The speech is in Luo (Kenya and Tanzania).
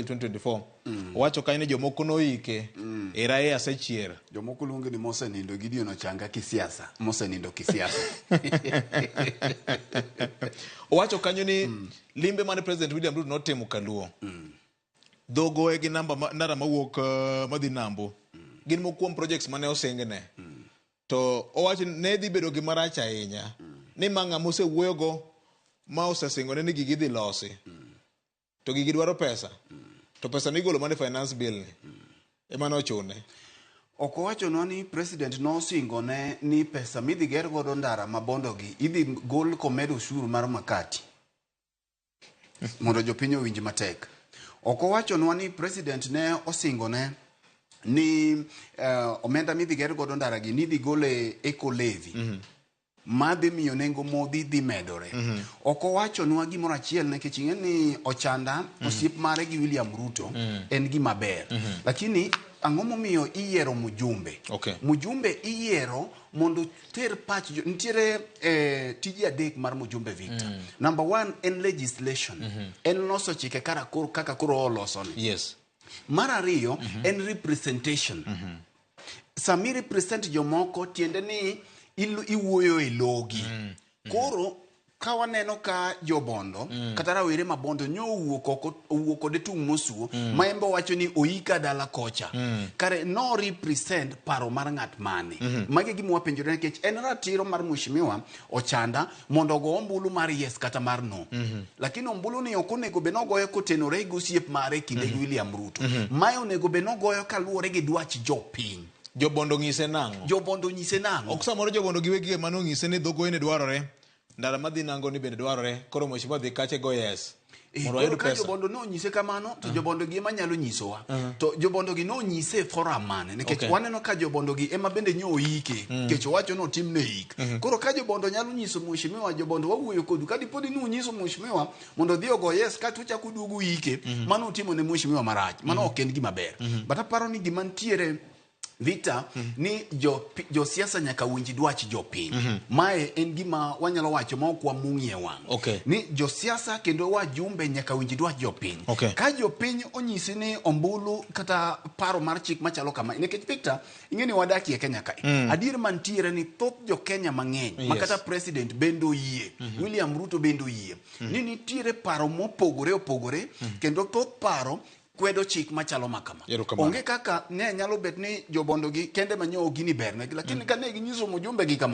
2024 owacho kanyo ni jomoko noike era e asechier. Jomoko luonge ni mosenindo Gideon Ochanga kisiasa, mosenindo kisiasa. Owacho kanyo ni limbe mane President William Ruto notimo Kaluo dhogoe gi namba ma, ndara mawuok madhi Nambo gin moko kuom projects mane osingne. To owacho ni ne dhi bedo gima rach ahinya ni ma ng'ama osewuoyogo ma osesingone ni gigi idhi losi to gigi dwaro pesa to pesa migolo mana e finance bill ni ema nochune. Ok owachonwa ni president nosingone ni pesa midhi ger godo ndara ma Bondo gi idhi gol komed ushuru mar makati mondo jopiny owinj matek. Ok owachonwa ni president ne osingone ni omenda midhi ger godo ndara gi nidhi gol e eco levy madhi miyo nengo modhi dhi medore. Ok owachonwa gimoro achiel nikech ing'e ni Ochanda osiep mare gi William Ruto en gima ber. Lakini ang'o momiyo iyiero mjumbe? Mjumbe iyiero mondo ter pach jo, nitiere tije adek mar mjumbe Victor. Number one en legislation. En loso chike kara koro, kaka koro olosoni. Mar ariyo en representation. Sami represent jomoko tiende ni iwuoyo e logi. Koro ka waneno ka jobondo kata rawere ma bondo nyo owuok oko, owuok kode tung' mosuo ma en be owacho ni oika dala kocha. Kare no represent paro mar ng'at mane? Magi e gima wapenjore nikech en ratiro mar mheshimiwa Ochanda mondo ogo ombulu mar yes kata mar no. Lakini ombulu ni ok onego bed nogoyo kotenore gi osiep mare kinde gi William Ruto. Mae onego bed nogoyo kaluwore gi dwach jopiny. Jobondo onyise nang'o? Jobondo onyise nang'o? Ok samoro jobondo giwegi ema nonyise ni dhogoye ne dwarore, ndara madhi Nango ni bende dwarore, koro mheshimiwa dhi kacha go yes. Mondo wayud Koro ka pesa. jobondo nonyise kamano to jobondo gi ema nyalo nyisowa. To jobondo gi nonyise e forum mane? Nikech waneno ka jobondo gi ema bende nyo oike, nikech owacho ni otimne ik. Koro ka jobondo nyalo nyiso mheshimiwa, jobondo wawuoyo kodu, ka dipo ni nunyiso mheshimiwa mondo odhi ogo yes kato uchako uduogo uike, mano utimo ne mheshimiwa marach. Mano ok en gima ber. But aparo ni gima nitiere Victor, ni josiasa nyaka winj dwach jopiny. Mae en gima wanyalo wacho ma ok wamung'ie wang'. Ni josiasa kendo wajumbe nyaka winj dwach jopiny. Ka jopiny onyisi ni ombulu kata paro mar chik machalo kama, nikech Victor, ing'e ni wadakie Kenya kae. Adier mantiere ni thoth jo Kenya mang'eny, ma kata president bende oyie, William Ruto bende oyie, ni nitiere paro mopogore opogore, kendo thoth paro kwedo chik machalo ma kama. Erokamano. Onge kaka ne nyalo bet ni jobondo gi kende manyo gini bernegi, lakini ka ne ginyiso mjumbe gi kama